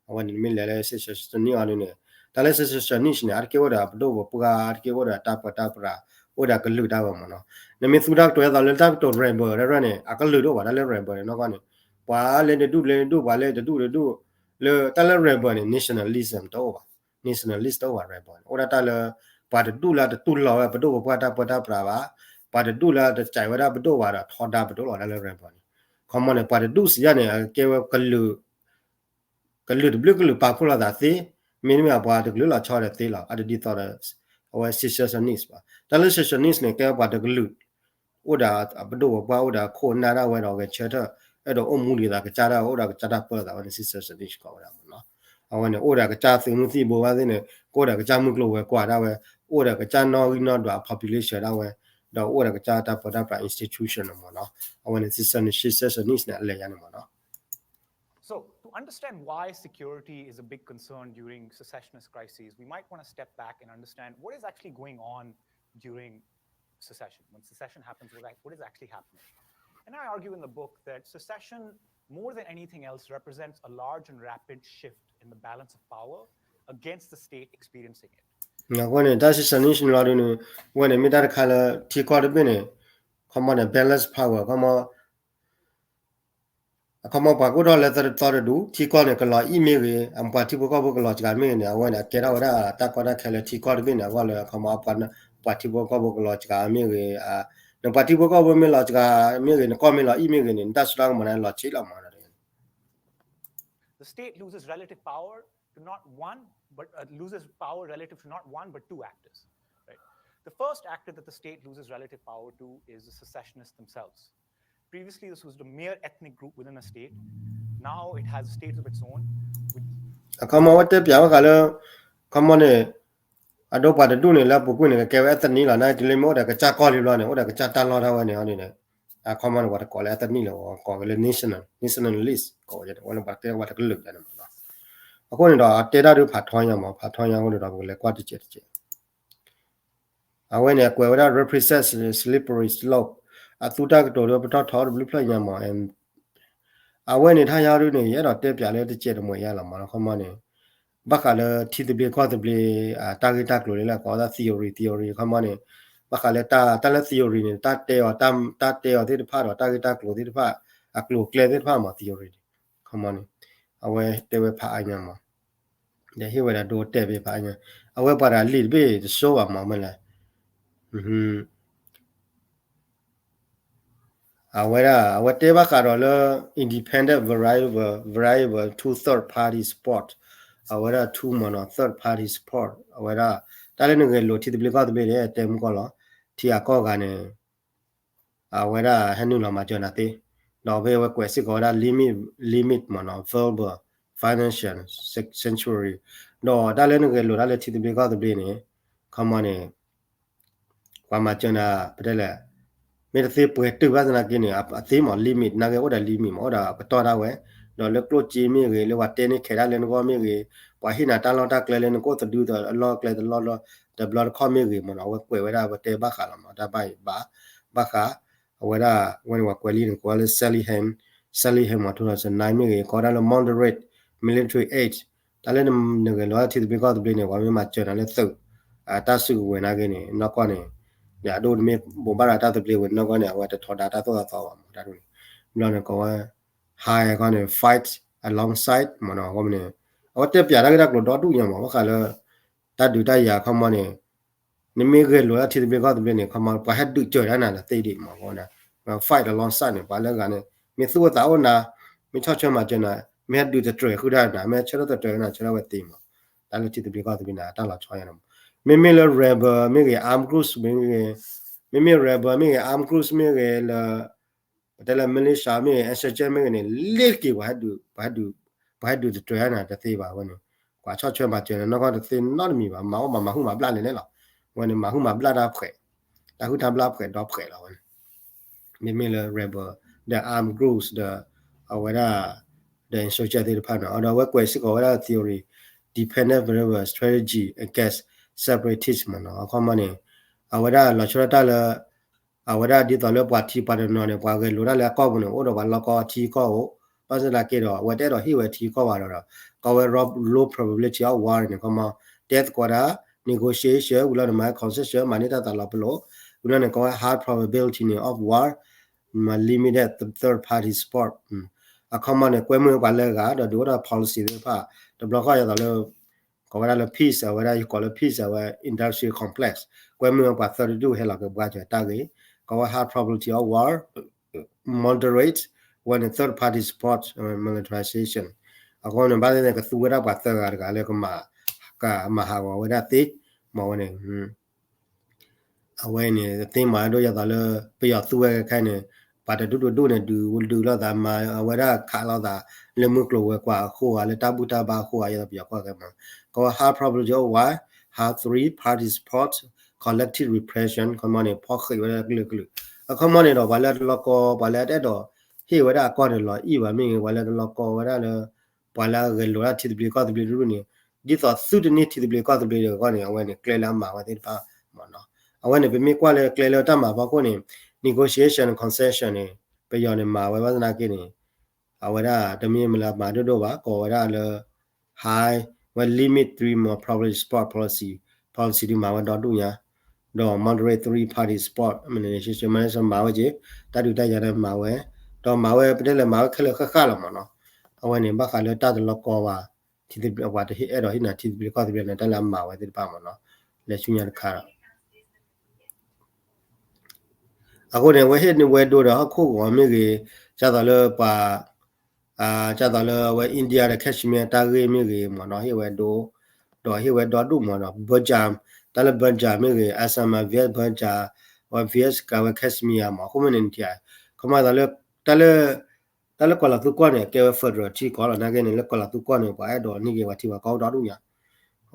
အဝဲန့ၣ်မ့ၢ်လဲၤလၢ secessionist အီၤဒ်န့ၣ် တၢ်လၢ secessionist န့ၣ် အတက့ၢ်အိၣ်ဒီးပဒိၣ်ပပှၢ် အတက့ၢ်အိၣ်ဒီးတၢ်ပၢတၢ်ပြး အိၣ်ဒီးကလုာ်ဒၣ်ဝဲမ့ၢ်နီၤ. နမ့ၢ်သူတၢ်ကတိၤအသိးလၢတၢ်ကတိၤ rebel ဒၣ်ရဲၣ်န့ၣ် အကလုာ်တအိၣ်ဘၣ် တၢ်လၢ rebel န့ၣ်နီၢ်ကီၢ်န့ၣ် ပှၤလဲၤတဒူၣ်လဲၤတဒူၣ် ပှၤလဲၤတဒူၣ်တဒူၣ် လၢတၢ်လၢ rebel န့ၣ် nationalism တအိၣ်ဘၣ် nationalist တအိၣ်ဘၣ် rebel န့ၣ် အိၣ်ဒၣ်တၢ်လၢ ပှၤတဒူၣ်လၢတတူၢ်လိာ်ဝဲပဒိၣ်ပပှၢ်တၢ်ပၢတၢ်ပြးဘၣ် ပှၤတဒူၣ်လၢတစဲးဝဲဒၣ်ပဒိၣ်ဘၣ်ဒီးထီဒါပဒိၣ်လီၤ တၢ်လၢ rebel န့ၣ် ခီမီန့ၣ် ပှၤတဒူၣ်စံးယါန့ၣ် အကဲဝဲကလုာ် ကလုာ်တဘျုးကလုာ်ပာ်ဖှိၣ်လိာ်သးသ့ မ့တမ့ၢ်ပှၤတကလုာ်လီၤဆီဒီးသ့လီၤ အတဒ်သိးဒီး အဝဲ secessionist ဘၣ် တၢ်လၢ secessionist န့ၣ် ကဲဝဲပှၤတကလုာ် အိၣ်ဒီးပဒိၣ်ပပှၢ်အိၣ်ဒီးခိၣ်နၢ်ဒၣ်ဝဲဒီးဂဲၤဆၢထၢၣ် အဲၣ်ဒိးအိၣ်မူဒ်သိးကစၢ်ဒၣ်ဝဲ အိၣ်ဒီးကစၢ်တၢ်ပၢတၢ်သးဝဲန့ၣ် secessionist ကိးဝဲဒၣ်မ့ၢ်နီၤ. အဝဲန့ၣ် အိၣ်ဒီးကစၢ်သုးမုၢ်သံၣ်ဘိဘၣ်သ့ၣ်န့ၣ် ကအိၣ်ဒီးကစၢ်မုၢ်ကျိၤဝဲၤကွာ်ဒၣ်ဝဲ အိၣ်ဒီးကစၢ်နီၣ်ဂံၢ်နီၣ်ဒွး population ဒၣ်ဝဲ ဒီးအိၣ်ဒီးကစၢ်တၢ်ပၢတၢ်ပြး institution န့ၣ်မ့ၢ်နီၤ. အဝဲန့ၣ် secessionist န့ၣ် အလဲၤယါန့ၣ်မ့ၢ်နီၤ. So, to understand why security is a big concern during secessionist crises, we might want to step back and understand what is actually going on during secession. When secession happens, what, what is actually happening? And I argue in the book that secession, more than anything else, represents a large and rapid shift in the balance of power against the state experiencing it. အဃိန့ၣ် တၢ် secessionist န့ၣ်လီၤဒ်န့ၣ် အဝဲန့ၣ်မ့ၢ်တၢ်တခါလၢထံကီၢ်တဘ့ၣ်န့ၣ် ခီမီန့ၣ် balance power ခီမီ အခီမီပှၤကအိၣ်ထီၣ်လၢသီတဒူၣ် ထံကီၢ်န့ၣ် ကလီၤအံၣ်မ့ၢ်ဂ့ၤ အပှၤထံဖိကီၢ်ဖိကလီၤစှၤမ့ၢ်ဂ့ၤန့ၣ် အဝဲန့ၣ်အကဲထီၣ်ဝဲဒၣ်တၢ်ကီတၢ်ခဲလၢထံကီၢ်တဘ့ၣ်န့ၣ် အဂီၢ်လၢအခီမီ ပှၤထံဖိကီၢ်ဖိကလီၤစှၤမ့ၢ်ဂ့ၤ နပှၤထံဖိကီၢ်ဖိမ့ၢ်လီၤစှၤမ့ၢ်ဂ့ၤ နကီၢ်မ့ၢ်လီၤအံၣ်မ့ၢ်ဂ့ၤန့ၣ် နတၢ်စိတၢ်ကမီၤန့ၣ်လီၤဆံးလီၤမး The state loses relative power to not one, but uh, loses power relative to not one but two actors. Right? The first actor that the state loses relative power to is the secessionists themselves. Previously, this was the mere ethnic group within a state. Now it has a state of its own. အခီမီဝဲတဲပၠးဝဲဃးလၢ ခီမီန့ၣ် အဒိပှၤတဒူၣ်န့ၣ်လၢအပူၤကွံာ်န့ၣ် ကကဲဝဲ ethnic လီၤ နာ်က့လၢမ့ၢ်အိၣ်ဒီးကစၢ်ကီၢ်လံဘျီန့ၣ် အိၣ်ဒီးကစၢ်တၢ်လီၢ်ထီၣ်ဝဲန့ၣ်န့ၣ် အခီမီန့ၣ် ပှၤတကိးလၢ ethnic လီၤ ကိးက့ၤလၢ national nationalist ကိးဝဲ ဝဲန့ၣ်ပှၤတဲဝဲတကလုာ်န့ၣ်မး အဃိန့ၣ်ဒီး တဲတၢ်ဒုးဖးထီညါမး ဖးထီညါအဃိန့ၣ်ဒီး ပကလဲၤကွၢ်တစဲးတစဲး အဝဲန့ၣ် အကွဲးဝဲဒၣ် represents slippery slope အသူတၢ်ကတိၤဒီးပတီၢ်ထီတဘျုးဖျၢၣ်ညါမး အဝဲန့ၣ် ထါယါဒုန့ၣ် ယအဲၣ်ဒိးတဲပၠးလၢတစဲးတမှဲၤယါလီၤမး ခီမီန့ၣ် ဘၣ်ဃးလၢထံသဘျ့ကီၢ်သဘျ့ တၢ်ဂ့ၢ်တၢ်ကျိၤလၢကိးဝဲဒၣ် theory theory ခီမီန့ၣ် ဘၣ်ဃးလၢတၢ်လၢ theory န့ၣ် တၢ်တဲအီၤ တၢ်တဲအီၤသ့ၣ်တဖၣ်ဒီး တၢ်ဂ့ၢ်တၢ်ကျိၤသ့ၣ်တဖၣ် အကျိၤအကျဲသ့ၣ်တဖၣ်မး theory န့ၣ် ခီမီန့ၣ် အဝဲတဲဝဲဖးအါညါမး ဒီးဟ့ၣ်ဝဲဒၣ်ဒိတဲာ်ဘ့ၣ်ဖးအါညါ အဝဲပှၤတဂၤလံာ်တဘ့ၣ်တစိဘၣ်မးမ့ၢ်လဲၣ် အဝဲဒၣ် အဝဲတဲဘၣ်ဃးဒီးလၢ independent variable variable to third party support အဝဲဒၣ် to မ့ၢ်နီၤ third party support အဝဲဒၣ် တၢ်လၢနဂဲၤလိာ်ထံသဘျ့ကီၢ်သဘျ့န့ၣ် တဲမူကီၢ်လီၤ ထံအကီၢ်ဂၤန့ၣ် အဝဲဒၣ်ဟဲနုာ်လီၤမၤစၢၤနၤသ့ ဒီးဖဲအဝဲကွဲးစ့ၢ်ကီးဝဲဒၣ် limit limit မ့ၢ်နီၤ verbal financial sanctuary ဒီးတၢ်လၢနဂဲၤလိာ်တၢ်လၢထံသဘျ့ကီၢ်သဘျ့န့ၣ် ခီမီန့ၣ် ပှၤမၤစၢၤနၤ ပတဲလဲၣ် မ့ၢ်တသ့ပှဲၤတုာ်ဘၣ်သနာ်က့န့ၣ် အသ့မး limit နာ်က့အိၣ်ဒီး limit မး အိၣ်ဒီးပတီၢ်ဒၣ်ဝဲ ဒီးလၢကျိၣ်စ့မ့ၢ်ဂ့ၤ လၢပှၤတဲန့ၢ်ခဲးဒၣ်လၢနဂီၢ်မ့ၢ်ဂ့ၤ ပှၤဟ့ၣ်နၤတၢ်လီၢ်တၢ်ကျဲလၢနကအိၣ်သဒုသလီၢ်ကျဲသလီၢ် တဘျီတခီၣ်မ့ၢ်ဂ့ၤမးနီၤ အဝဲကွဲးဝဲဒၣ် အဝဲတဲဘၣ်ဃးလီၤမး တၢ်ဘၣ်အံၤဘၣ် ဘၣ်ဃး အဝဲဒၣ် ဝဲန့ၣ်ပှၤကွဲးလံန့ၣ် ကိးဝဲလၢ Sally Helm Sally Helm မး two thousand nine မ့ၢ်ဂ့ၤ ကိးဝဲဒၣ်လၢ moderate military aid တၢ်လၢနဂဲၤလိာ်ထံသဘျ့ကီၢ်သဘျ့န့ၣ် ပှၤမ့ၢ်မၤစၢၤနၤလၢသုး တၢ်စုကဝဲၤနာ်က့န့ၣ် နီၢ်ကီၢ်န့ၣ် ဒီးအဒိနမ့ၢ်ဘိးဘၣ်ဒီးတၢ်သဘျ့ဝဲနီၢ်ကီၢ်န့ၣ် အဝဲတထီဒါတၢ်သိၣ်တၢ်သီဘၣ်မး တၢ်ဒ်န့ၣ် ဘျီန့ၣ်ကိးဝဲ high ခီန့ၣ် fight alongside မးနီၤ အဃိန့ၣ် အဝဲတဲပၠးတၢ်ဂ့ၢ်တၢ်ကျိၤဒီဒူၣ်ညါမး ဘၣ်ဃးလၢ တၢ်ဒုးတၢ်ယၤခီမီန့ၣ် နမ့ၢ်ဂဲၤလိာ်ဒၣ်ထံသဘျ့ကီၢ်သဘျ့န့ၣ် ခီမီ ပှၤဟဲဒုးစၢၤဒၣ်နၤလၢသ့ဒံးမး အဃိန့ၣ် fight alongside န့ၣ် ပှၤလၢဂၤန့ၣ် မ့ၢ်သူၣ်အိၣ်သးအိၣ်နၤ မ့ၢ်ဆီၣ်ထွဲမၤစၢၤနၤ မ့ၢ်ဟဲဒုးတတြဲၤဃုာ်ဒၣ်နၤ မ့ၢ်ဟဲဆၢထၢၣ်တတြဲၤနၤ ဆၢထၢၣ်ဝဲသ့မး တၢ်လၢထံသဘျ့ကီၢ်သဘျ့န့ၣ် တၢ်လီၤဆီယါန့ၣ်မး မ့မ့ၢ်လၢ rebel မ့ၢ်ဂ့ၤ armed groups မ့ၢ်ဂ့ၤ မ့မ့ၢ် rebel မ့ၢ်ဂ့ၤ armed groups မ့ၢ်ဂ့ၤလၢ ပတဲလၢ militia မ့ၢ်ဂ့ၤ insurgent မ့ၢ်ဂ့ၤန့ၣ် လ့ၢ်က့ၤ ပှၤဟဲဒုး ပှၤဟဲဒုးတတြဲၤနၤတသ့ဘၣ်ဝဲန့ၣ် ပှၤဆီၣ်ထွဲမၤစၢၤနၤ နီၢ်ကီၢ်တသ့နီတမံၤဘၣ် မၤအိၣ်မၤမၤဟုၣ်မၤဘျၣ်လဲၣ်န့ၣ်လီၤ ဝဲန့ၣ် မၤဟုၣ်မၤဘျၣ်တၢ်ဖှဲး တၢ်ဟုၣ်တၢ်ဘျၣ်ဖှဲးဒီဖှဲးလီၤဝဲန့ၣ် မ့မ့ၢ်လၢ rebel ဒီး armed groups ဒီး အဝဲဒၣ် ဒီး insurgent သ့ၣ်တဖၣ်န့ၣ် ဒီးအဝဲကွဲးစ့ၢ်ကီးဝဲဒၣ် theory dependent variable strategy against separatist မးနီၤ အခီမီန့ၣ် အဝဲဒၣ်လီၤဆီဒၣ်တၢ်လၢ အဝဲဒၣ်ဒ်သိးလၢပှၤထံပှၤတနီၤန့ၣ် ပှၤဂဲၤလိာ်တၢ်လၢအကီၢ်ပူၤန့ၣ် အိၣ်ဒီးပှၤလီၢ်ကီထံကီၢ်အိၣ်, ဘၣ်ဆၣ်သနာ်က့ဒီး အဝဲတအဲၣ်ဒိးဟ့ၣ်ဝဲထံကီၢ်ဘၣ်ဒီး ကိးဝဲ low probability of war န့ၣ် ခီမီ တဲသကိးတၢ် negotiation ဝံၤလီၤန့ၣ် မၤ concession မၤန့ၢ်တၢ်သးလီၤပလိာ်, ဝံၤလီၤန့ၣ် ကိးဝဲ high probability န့ၣ် of war မၤ limited third party support အခီမီန့ၣ် ကွဲမုာ်ပှၤလၢအဂၤ ဒီးဒုးအိၣ်ဒီး policy သ့ၣ်တဖၣ် တဘျီဃီယသိးလၢ ကိးဝဲဒၣ်လၢ peace အဝဲဒၣ်ယကိးလၢ peace အဝဲ industrial complex ကွဲမုာ်ပှၤသၢတဒူၣ် ဟဲလီၤက့ၤဘှါကၢၤတၢ်ဂ့ၢ် ကိးဝဲ high probability of war, moderate ဝဲန့ၣ် third party support militarization အဃိန့ၣ် ဘၣ်သ့ၣ်သ့ၣ်ကသူဝဲဒၣ်ပှၤသၢဂၤတဂၤလၢကမၤ ကမၤဟးဂီၤဝဲဒၣ်သ့ မ့ၢ်ဝဲန့ၣ် အဝဲန့ၣ် သ့မၤဒိၣ်ယသိးလၢ ပယီၤသူဝဲခဲအံၤန့ၣ် ပှၤတဒူၣ်တဒူၣ်န့ၣ် ဒုးဒုးလိာ်သး မၤအဝဲဒၣ်ခးလိာ်သး လၢမုၢ်ကျိၤဝဲၤကွာ်အဃိဧါ လၢတၢ်ဘူၣ်တၢ်ဘါအဃိဧါ ယသိးပယီၤကွၢ်ခဲမး ကိးဝဲ high probability of war, high three party support, collective repression ခီမီန့ၣ် ဖီၣ်ဃံးဝဲဒၣ်ကလုာ်ကလုာ် အခီမီန့ၣ်ဒီး ပှၤလၢတလီၢ်ကီ ပှၤလၢတအဲၣ်ဒိးဟ့ၣ်ဝဲဒၣ်အကီၢ်န့ၣ် လီၤအံၣ်ဘၣ်မ့ၢ်ဂ့ၤ ပှၤလၢတလီၢ်ကီဝဲဒၣ်လၢ ပှၤလၢအဂဲၤလိာ်ဒၣ်ထံသဘျ့ကီၢ်သဘျ့တဒူၣ်န့ၣ် ဒ်သိးသုတန့ၢ်ထံသဘျ့ကီၢ်သဘျ့တဂီၢ်န့ၣ် အဝဲန့ၣ် ကျဲလၢအမၤဝဲသ့ၣ်တဖၣ်မ့ၢ်နီၤ အဝဲန့ၣ် ပမ့ၢ်ကွၢ်လၢကျဲလၢတၢ်မၤဖီခိၣ်န့ၣ် negotiation concession န့ၣ် ပယီၤန့ၣ်မၤဝဲဘၣ်သနာ်က့န့ၣ် အဝဲဒၣ်တမ့ၢ်မလၢမၤဒိၣ်ဒိၣ်ဘၣ် ကိးဝဲဒၣ်လၢ high ဝဲ limit three မ့ၢ် probably support policy, policy ဒုးမၤဝဲဒီဒူၣ်ညါ ဒီး moderate three party support, negotiation မၤဝဲက့ၤ တၢ်ဒုးတၢ်ယၤန့ၣ်မၤဝဲ ဒီးမၤဝဲပတဲလဲၣ်မၤဝဲခဲလၢာ်ဃၣ်ဃၣ်လီၤမ့ၢ်နီၤ အဝဲန့ၣ် ဘၣ်ဃးလၢတၢ်တလီၢ်ကီဘၣ် ထံသဘျ့ပှၤတဟ့ၣ်အဲၣ်ဒိးဟ့ၣ်နၤထံသဘျ့ကီၢ်သဘျ့န့ၣ် တၢ်လၢအမၤဝဲသ့ၣ်တဖၣ်မ့ၢ်နီၤ လဲၤဆူညါတခါဒီး အဃိန့ၣ် အဝဲဟ့ၣ်ဝဲဒိဒီးဟီၣ်ခိၣ်ဂီၤမ့ၢ်ဂ့ၤ, ဒ်သိးလၢပှၤ, ဒ်သိးလၢအဝဲ India ဒီး Kashmir တၢ်ဂ့ၢ်မ့ၢ်ဂ့ၤမ့ၢ်နီၤ ဟ့ၣ်ဝဲဒိ, ဒီးဟ့ၣ်ဝဲဒီဒူၣ်မ့ၢ်နီၤ Burma, တၢ်လၢ Burma မ့ၢ်ဂ့ၤ Assam Viet Burma, အဝဲ Viet ကဝဲ Kashmir မ့ၢ် အဃိမ့ၢ်န့ၣ်နထံၣ်, ခီမီသးလၢ, တၢ်လၢ, တၢ်လၢကီၤလီၤသူကီၢ်န့ၣ် ကဲဝဲ federal ထံကီၢ်လီၤ နာ်က့န့ၣ် လၢကီၤလီၤသူကီၢ်န့ၣ် ပှၤအဲၣ်ဒိးန့ၢ်က့ၤပှၤထံပှၤကီၢ်အိၣ်ဒီဒူၣ်ညါ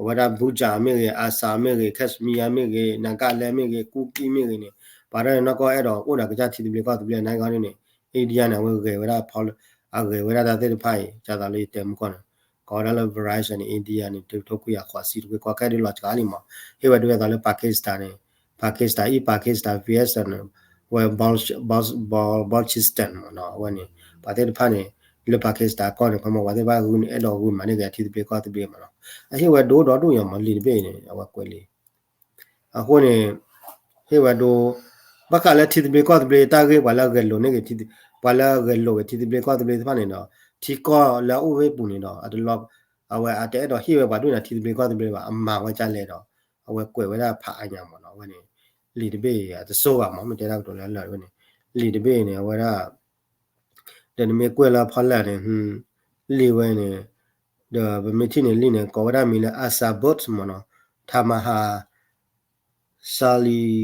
အဝဲဒၣ် Burma မ့ၢ်ဂ့ၤ Assam မ့ၢ်ဂ့ၤ Kashmir မ့ၢ်ဂ့ၤ Nagaland မ့ၢ်ဂ့ၤ ကူကီမ့ၢ်ဂ့ၤန့ၣ် ပှၤတၢ်န့ၣ်နီၢ်ကီၢ်အဲၣ်ဒိးအိၣ်ဒီးကစၢ်ထံသဘျ့ကီၢ်သဘျ့နာ်က့န့ၣ် India န့ၣ် အဝဲဂဲၤဝဲဒၣ်, အဂဲၤဝဲဒၣ်တၢ်သ့ၣ်တဖၣ်အံၤ ဒ်သိးလၢယတဲမုၢ်ကီၢ်န့ၣ် ကိးဝဲဒၣ်လၢ Verizon န့ၣ် India န့ၣ် တထိခွံကယၤဃိးဆံတခွံကွၢ်ခဲဒုးလီၤစှၤလံမး ဟ့ၣ်ဝဲဒိဒ်သိးလၢ Pakistan န့ၣ် Pakistan အံၤ Pakistan Viet န့ၣ် ဝဲ Balochistan မ့ၢ်နီၤ အဝဲန့ၣ် ပှၤသ့ၣ်တဖၣ်န့ၣ် လၢ Pakistan ကီၢ်န့ၣ် ခီမီပှၤသ့ၣ်တဖၣ်ဂုာ်န့ၣ် အဲၣ်ဒိးဂုာ်မၤန့ၢ်က့ၤအထံသဘျ့ကီၢ်သဘျ့မ့ၢ်နီၤ အဟ့ၣ်ဝဲဒိဒီဒူၣ်ညါမး လံာ်တဘ့ၣ်န့ၣ် အဝဲကွဲးလံာ် အဃိန့ၣ် ဟ့ၣ်ဝဲဒိ ဘၣ်ဃးလၢထံသဘျ့ကီၢ်သဘျ့တၢ်ဂ့ၢ် ပှၤလၢအဂဲၤလိာ်န့ၢ်ဂ့ၤ, ပှၤလၢအဂဲၤလိာ်ဂ့ၤထံသဘျ့ကီၢ်သဘျ့သ့ၣ်တဖၣ်န့ၣ်ဒီး ထံကီၢ်လၢအအိၣ်ဝဲအပူၤန့ၣ်ဒီး အဝဲအတအဲၣ်ဒိးဟ့ၣ်ဝဲပှၤဒိၣ်န့ၣ်ထံသဘျ့ကီၢ်သဘျ့ဘၣ် အမၤဝဲဒ်လဲၣ်ဒီး အဝဲကွဲးဝဲဒၣ်ဖးအါညါမ့ၢ်နီၤ အဝဲန့ၣ် လံာ်တဘ့ၣ်အံၤအတစိၢ်ဘၣ်မး မ့ၢ်တဲတၢ်ကတိၤလၢအလၢာ်ဝဲန့ၣ် လံာ်တဘ့ၣ်အံၤန့ၣ် အဝဲဒၣ် ဒီးနမ့ၢ်ကွဲးလၢအဖီလာ်န့ၣ် လံာ်ဝဲန့ၣ် ဒီးပမ့ၢ်ထံၣ်န့ၣ်လံာ်န့ၣ် ကိးဝဲဒၣ်မံၤလၢ Asa Butt မ့ၢ်နီၤ Tamerlan Salehi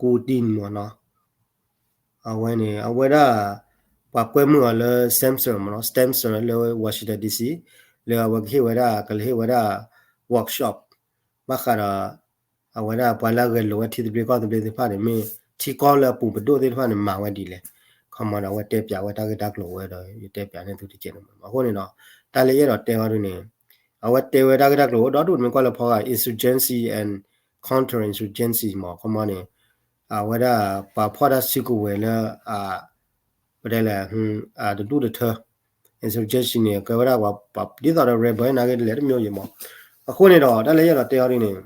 Kudin မ့ၢ်နီၤ အဝဲန့ၣ် အဝဲဒၣ် ပှၤကွဲမုာ်အီၤလၢ Stem Cell မ့ၢ်နီၤ Stem Cell လၢ Washington D C လၢအဝဲကဟ့ၣ်ဝဲဒၣ် ကလဲၤဟ့ၣ်ဝဲဒၣ် workshop ဘၣ်ဃးဒီး အဝဲဒၣ်ပှၤလၢအဂဲၤလိာ်ဝဲထံသဘျ့ကီၢ်သဘျ့သ့ၣ်တဖၣ်န့ၣ် မ့ၢ်ထံကီၢ်လၢအပူၤပဒိၣ်သ့ၣ်တဖၣ်န့ၣ် မၤဝဲဒ်လဲၣ် ခီမီဒီးအဝဲတဲပၠးဝဲတၢ်ဂ့ၢ်တၢ်ကျိၤဝဲဒီး ယတဲပၠးန့ၢ်သုတကဲးန့ၣ်မ့ၢ်နီၤ အဃိန့ၣ်ဒီး တၢ်လၢယအဲၣ်ဒိးတဲအီၤဒ်န့ၣ် အဝဲတဲဝဲတၢ်ဂ့ၢ်တၢ်ကျိၤအိၣ်ဒီဒူၣ် နမ့ၢ်ကွၢ်လၢဖီဂၤ insurgency and counter insurgency မ့ၢ် ခီမီန့ၣ် အဝဲဒၣ်ပှၤဖီၣ်တၢ်စုကဝဲၤလၢ ပတဲလဲၣ် တဒူၣ်တထၢ insurgency န့ၣ် ကဲဝဲဒၣ်ပှၤ ဒ်သိးဒီး rebel နာ်က့လဲၣ်တမျိုးယံၤမး အဃိန့ၣ်ဒီး တၢ်လၢယအဲၣ်ဒိးတဲအီၤဒ်န့ၣ်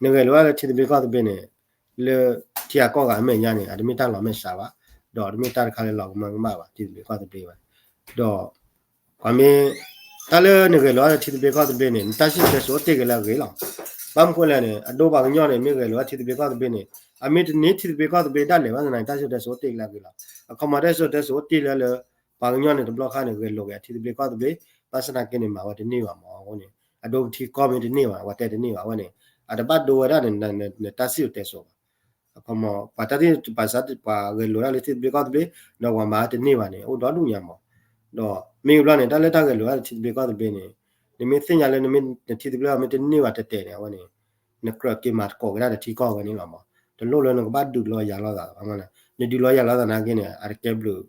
နဂဲၤလိာ်ဝဲလၢထံသဘျ့ကီၢ်သဘျ့န့ၣ် လၢထံအကီၢ်ဂၤအမဲာ်ညါန့ၣ် အတမ့ၢ်တၢ်လီၤမဲာ်ဆှးဘၣ် ဒီးတမ့ၢ်တၢ်တခါလၢလီၤကမၢကမၣ်ဘၣ် ထံသဘျ့ကီၢ်သဘျ့ဘၣ် ဒီး ပှၤမ့ၢ် တၢ်လၢနဂဲၤလိာ်ဝဲလၢထံသဘျ့ကီၢ်သဘျ့န့ၣ် နတၢ်စံၣ်စိၤတဲစိၤအိၣ်တ့ၢ်က့ၤလၢအဂ့ၤလီၤ. ဘၣ်မနုၤဃိလဲၣ်န့ၣ် အဒိပှၤကညီန့ၣ် မ့ၢ်ဂဲၤလိာ်ဝဲထံသဘျ့ကီၢ်သဘျ့န့ၣ် အမ့ၢ်တန့ၢ်ထံသဘျ့ကီၢ်သဘျ့ဒၣ်လဲာ်ဘၣ်သနာ်က့ တၢ်စံၣ်စိၤတဲစိၤအိၣ်တ့ၢ်က့ၤလၢအဂ့ၤလီၤ. အခီမီတၢ်စံၣ်စိၤတဲစိၤအိၣ်တ့ၢ်လၢလၢ ပှၤကညီန့ၣ်တဘျီခါန့ၣ် ဂဲၤလိာ်က့ၤအထံသဘျ့ကီၢ်သဘျ့ ဘၣ်ဆၣ်သနာ်က့န့ၣ် မၤဝဲတန့ၢ်ဘၣ်မးအဃိန့ၣ် အဒိပထံကီၢ်မ့ၢ်တန့ၢ်ဘၣ် အဝဲတဲတန့ၢ်ဘၣ်အဝဲန့ၣ် အတဘၣ်ဒိဝဲဒၣ်န့ၣ် နတၢ်စံၣ်စိၤတဲစိၤဘၣ် အခီမီ ပှၤတၢ်သ့ၣ်တဖၣ်စးပှၤဂဲၤလိာ်ဒၣ်လၢထံသဘျ့ကီၢ်သဘျ့ ဒီးပှၤမၤတန့ၢ်ဘၣ်န့ၣ် အိၣ်ဒီဒူၣ်ညါမး. ဒီးမ့ၢ်ဘျီန့ၣ် တၢ်လၢတၢ်ဂဲၤလိာ်ဒၣ်လၢထံသဘျ့ကီၢ်သဘျ့န့ၣ် နမ့ၢ်သ့ၣ်ညါလၢနမ့ၢ်နထံသဘျ့ မ့ၢ်တန့ၢ်ဘၣ်တဲာ်တဲာ်န့ၣ် အဝဲန့ၣ် နကြၢးက့ၤမၤသကိးက့ၤဒၣ်နထံကီၢ်ဝဲန့ၣ်လီၤမး. တလိၣ်လၢနကဘၣ်ဒုးလီၤယၤလိာ်သးဘၣ်မးန့ၣ် နဒုးလီၤယၤလိာ်သးနာ်က့န့ၣ် အတကဲဘျုး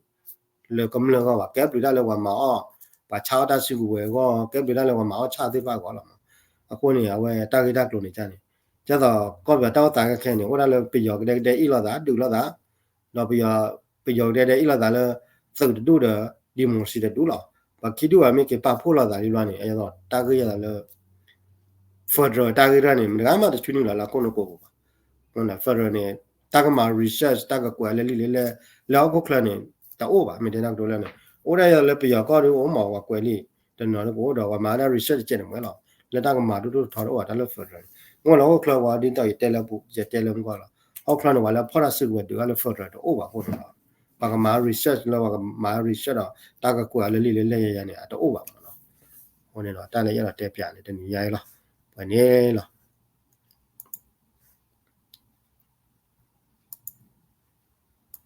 လၢကမျၢၢ်အဂီၢ်ဘၣ် ကဲဘျုးဒၣ်လၢပှၤမၤအီၣ် ပှၤဆါအီၣ်တၢ်စုကဝဲၤအဂီၢ် ကဲဘျုးဒၣ်လၢပှၤမၤအီၣ်ဆၣ်သ့ၣ်တဖၣ်အဂီၢ်လီၤမး. အဃိန့ၣ် အဝဲတၢ်ဂ့ၢ်တၢ်ကျိၤန့ၣ်န့ၣ် ဒ်သိးကီၢ်ပယီၤတၢ်အိၣ်သးခဲခဲန့ၣ် အိၣ်ဒၣ်လၢပယီၤကဒဲကဒဲအ့ၣ်လိာ်သး ဒုးလိာ်သး ဒီးပယီၤ ပယီၤကတဲဒဲအ့ၣ်လိာ်သးလၢ သုးတဒူၣ်ဒီး democracy တဒူၣ်လီၤ. ပှၤခံဒူၣ်ဘၣ်မ့ၢ်က့ၤပာ်ဖှိၣ်လိာ်သးလံဘျီန့ၣ် အသိးတၢ်ဂ့ၢ်ယသးလၢ federal တၢ်ဂ့ၢ်တၢ်န့ၣ် မတဂၤမးတဆူနုာ်လီၤလၢအခိၣ်နူာ်ကိးပူၤဘၣ်. federal န့ၣ် တၢ်ကမၤ research တၢ်ကကွဲးလၢလံာ်လၢလဲၢ် လၢဟီၣ်ခိၣ်ချၢန့ၣ် တအိၣ်ဘၣ် မ့ၢ်တဲတၢ်ကတိၤလၢန့ၣ် အိၣ်ဒၣ်ယၤလၢပယီၤကီၢ်ဒုးအိၣ်မး ပှၤကွဲးလံာ် တနီၤလၢကအိၣ်ဒီး ပှၤမၤဒၣ် research တကဲးန့ၣ်မ့ၢ်လီၤ. လၢတၢ်ကမၤဒိၣ်ဒိၣ်ထီထီတအိၣ်ဘၣ် တၢ်လၢ federal န့ၣ် မ့ၢ်လၢဟီၣ်ခိၣ်ချၢပှၤဒ်သိးယတဲလၢပူၤ ယတဲလၢမုၢ်ကီၢ်လီၤ. ဟီၣ်ခိၣ်ချၢန့ၣ် ပှၤလၢဖီၣ်တၢ်စုကဝဲၤဒုးဂၤလၢ federal တအိၣ်ဘၣ်အဃိန့ၣ်လီၤ. ပှၤကမၤ research လၢပှၤကမၤ research ဒီး တၢ်ကကွဲးအီၤလၢလံာ်လၢလဲၢ်ယၤန့ၣ် အတအိၣ်ဘၣ်မ့ၢ်လီၤ. အဃိန့ၣ်ဒီး တၢ်လၢယအဲၣ်ဒိးတဲပၠးန့ၣ် တနံၤညါအံၤလီၤ. ပှဲၤန့ၣ်လီၤ.